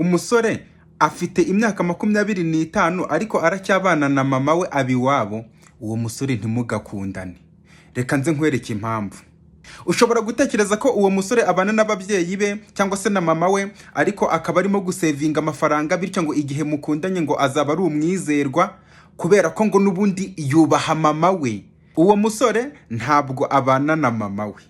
Umusore afite imyaka 25 ariko aracyabana na mama we, aba iwabo. Uwo musore ntimugakundane. Reka nze nkwereke impamvu. Ushobora gutekereza ko uwo musore abana n'ababyeyi be cyangwa se na mama we, ariko akaba arimo gusevinga amafaranga, bityo ngo igihe mukundanye ngo azaba ari umwizerwa kubera ko ngo n'ubundi yubaha mama we. Uwo musore ntabwo abana na mama we,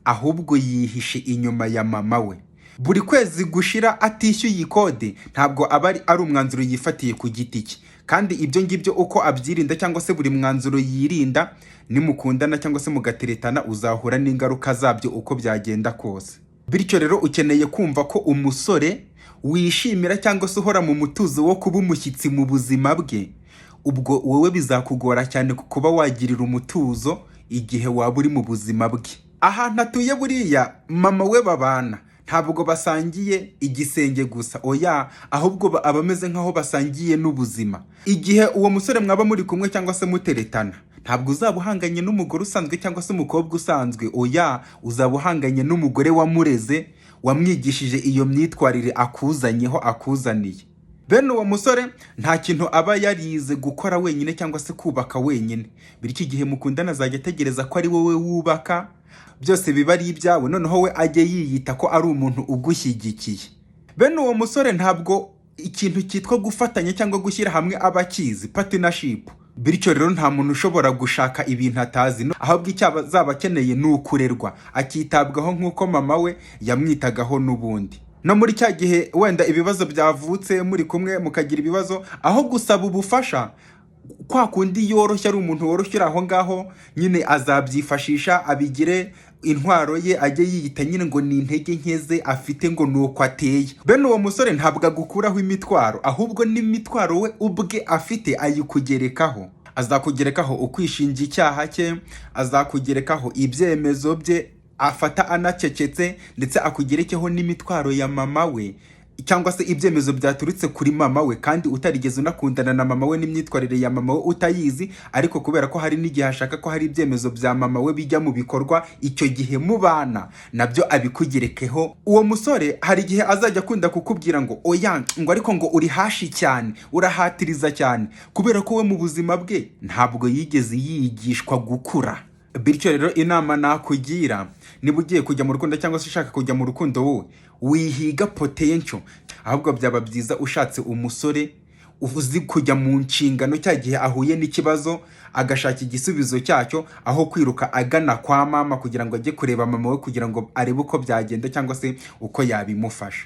ahubwo yihishe inyuma ya mama we. Buri kwezi gushira atishyuye ikode ntabwo aba ari umwanzuro yifatiye ku giti cye. Kandi ibyo ngibyo uko abyirinda cyangwa se buri mwanzuro yirinda, nimukundana cyangwa se mugateretana, uzahura n'ingaruka zabyo uko byagenda kose. Bityo rero ukeneye kumva ko umusore wishimira cyangwa se uhora mu mutuzo wo kuba umushyitsi mu buzima bwe, ubwo wowe bizakugora cyane kuba wagirira umutuzo igihe waba uri mu buzima bwe. Ahantu atuye, buriya mama we babana, ntabwo basangiye igisenge gusa, oya, ahubwo aba ameze nk'aho basangiye n'ubuzima. Igihe uwo musore mwaba muri kumwe cyangwa se muteretana, ntabwo uzaba uhanganye n'umugore usanzwe cyangwa se umukobwa usanzwe, oya, uzaba uhanganye n'umugore wamureze, wamwigishije iyo myitwarire akuzanyeho, akuzaniye. Bene uwo musore nta kintu aba yarize gukora wenyine cyangwa se kubaka wenyine. Bityo igihe mukundana azajya ategereza ko ari wowe wubaka byose, biba ari ibyawe, noneho we ajye yiyita ko ari umuntu ugushyigikiye. Bene uwo musore ntabwo ikintu cyitwa gufatanya cyangwa gushyira hamwe aba akizi, partnership. Bityo rero nta muntu ushobora gushaka ibintu atazi. Ahubwo icyo azaba akeneye ni ukurerwa, akitabwaho nk'uko mama we yamwitagaho n'ubundi. No muri cya gihe wenda ibibazo byavutse, muri kumwe mukagira ibibazo, aho gusaba ubufasha kwa kundi yoroshye, ari umuntu woroshye uri aho ngaho nyine, azabyifashisha abigire intwaro ye, ajye yiyita nyine ngo ni intege nke ze afite, ngo ni uko ateye. Bene uwo musore ntabwo agukuraho imitwaro, ahubwo n'imitwaro we ubwe afite ayikugerekaho. Azakugerekaho ukwishinja icyaha cye, azakugerekaho ibyemezo bye afata anacecetse, ndetse akugerekeho n'imitwaro ya mama we cyangwa se ibyemezo byaturutse kuri mama we, kandi utarigeze unakundana na mama we, n'imyitwarire ya mama we utayizi. Ariko kubera ko hari n'igihe ashaka ko hari ibyemezo bya mama we bijya mu bikorwa icyo gihe mubana, nabyo abikugerekeho. Uwo musore hari igihe azajya akunda kukubwira ngo oya, ngo ariko ngo uri harsh cyane, urahatiriza cyane, kubera ko we mu buzima bwe ntabwo yigeze yigishwa gukura. Bityo rero inama nakugira, niba ugiye kujya mu rukundo cyangwa se ushaka kujya mu rukundo, wowe wihiga potential, ahubwo byaba byiza ushatse umusore uzi kujya mu nshingano, cya gihe ahuye n'ikibazo agashaka igisubizo cyacyo, aho kwiruka agana kwa mama kugira ngo ajye kureba mama we, kugira ngo arebe uko byagenda cyangwa se uko yabimufasha.